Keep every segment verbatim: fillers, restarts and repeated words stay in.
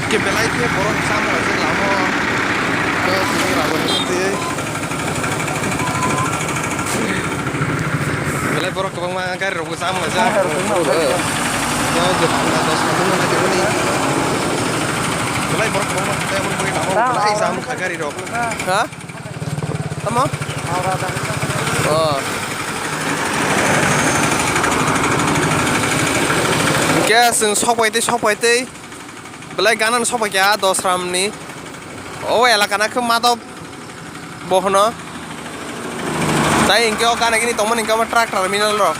Ke belai khe borok chama rok lamo. To sini rabo ni twi. Belai borok kwbangma gari rok chama rok. Belai borok kwbangma tei mon bagi lamo. Belai jam kha gari rok. Ha? Tamo? Oh. Hingke chwng sokbai tei, sokbai tei. Belai gana no sokbai kha Dosram ni. O elaka na khe Madop bohono. Tai hingke o gana gini tongmani hingke omo truck terminal rok.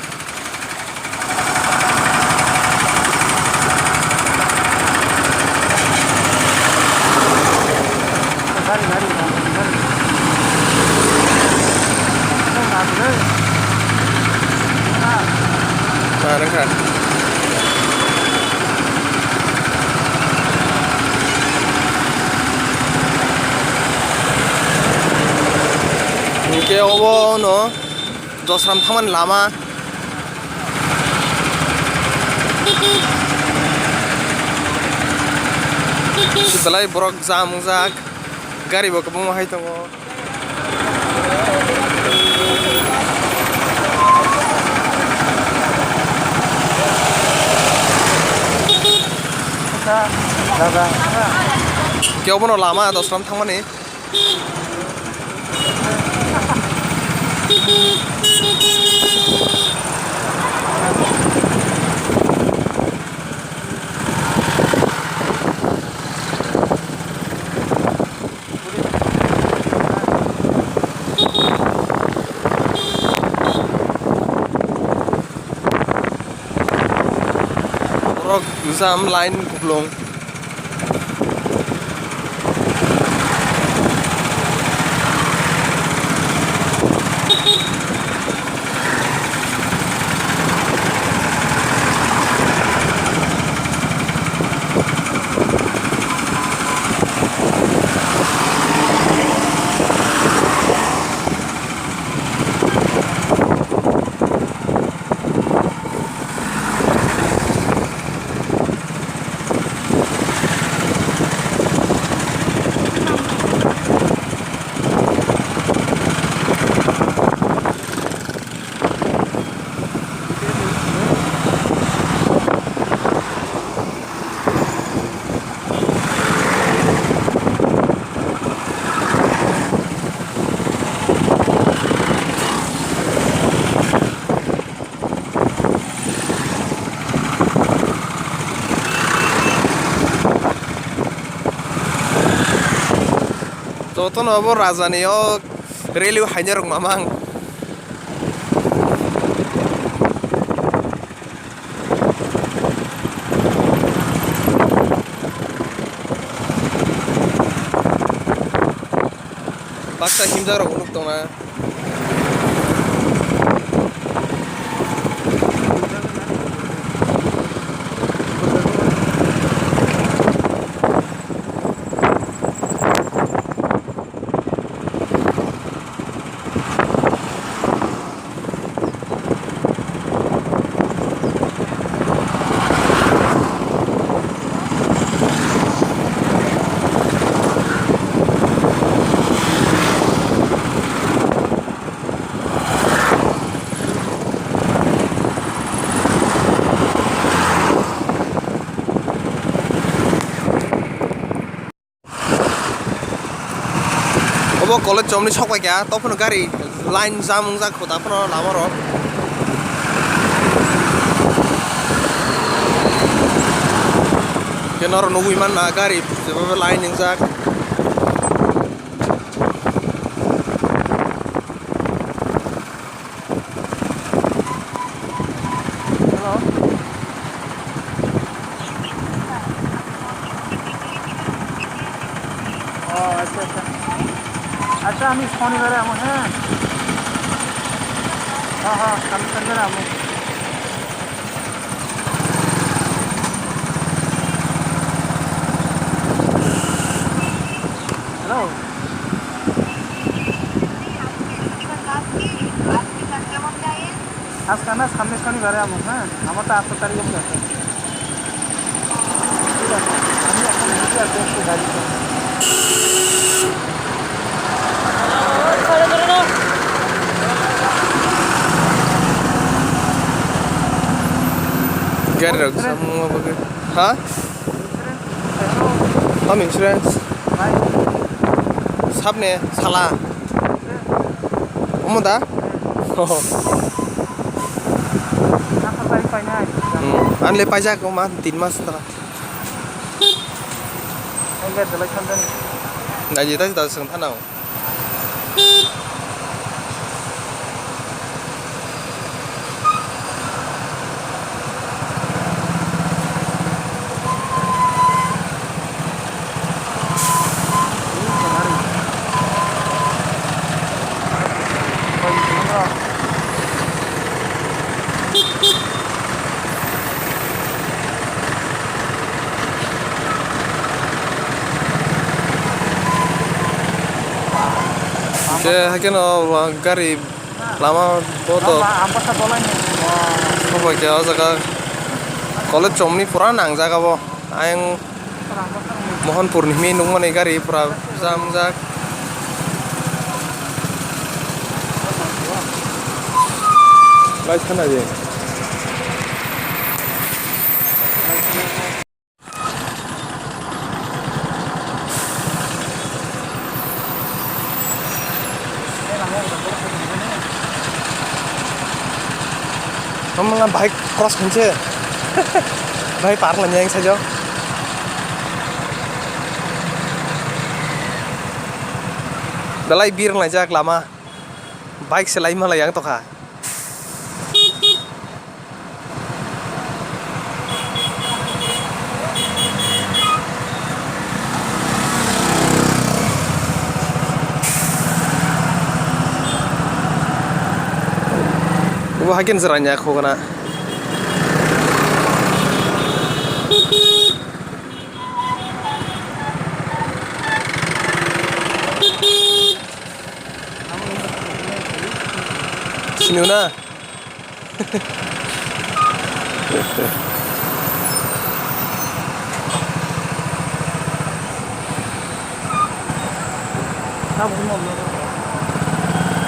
Ah, nangkha. Hingke obo no. Dosram thangmani lama. Belai borok jam wngjak. Gari bo kwbangma hai tongo. Kebono lama Dosram thangmani. Borok jam line kuplung. Jotono obo rajani o railway haina rok mamang. Baksa himjak rok nuk tongna. Obo college chomni sok pai kha, tophono gari line jam wngjak kho, tophono lama rok. Khe norok nugwi manna gari line wngjak. Hello. ও আচ্ছা, আচ্ছা। আচ্ছা, আমি শনিবারে আমো, হ্যাঁ? হ্যাঁ, হ্যাঁ, আমি শনিবারে আমো। হ্যালো। আজকে না, সামনে শনিবারে আমো, হ্যাঁ? আমার তো আঠারো তারিখ অবধি আছে। ঠিক আছে, আমি এখন Gari rok samung abo khe. Ha? Home insurance. Sabne sala. Omo da? Hmm. Anle paijak oma tin mas da. Naji taji da seng thanao. Khe haikhe no gari lama bodo. Sobai khe o jaga college chomni pura nangjak abo. Ayang Mohanpur ni himi nukmani gari pura jam jak. Lai sana je. Tamo na bike cross khinse. Bike park lanya yang sajo. Belai bir laijak lama. Bike se lai ma lai yang tokha. Bo haikhe jwraini khogna. Sini na.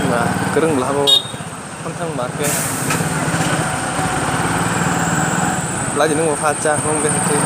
Ba, kwrwng bwla bo. Thanthang ba khe. Belai di nung bo pha cha, nung be khe.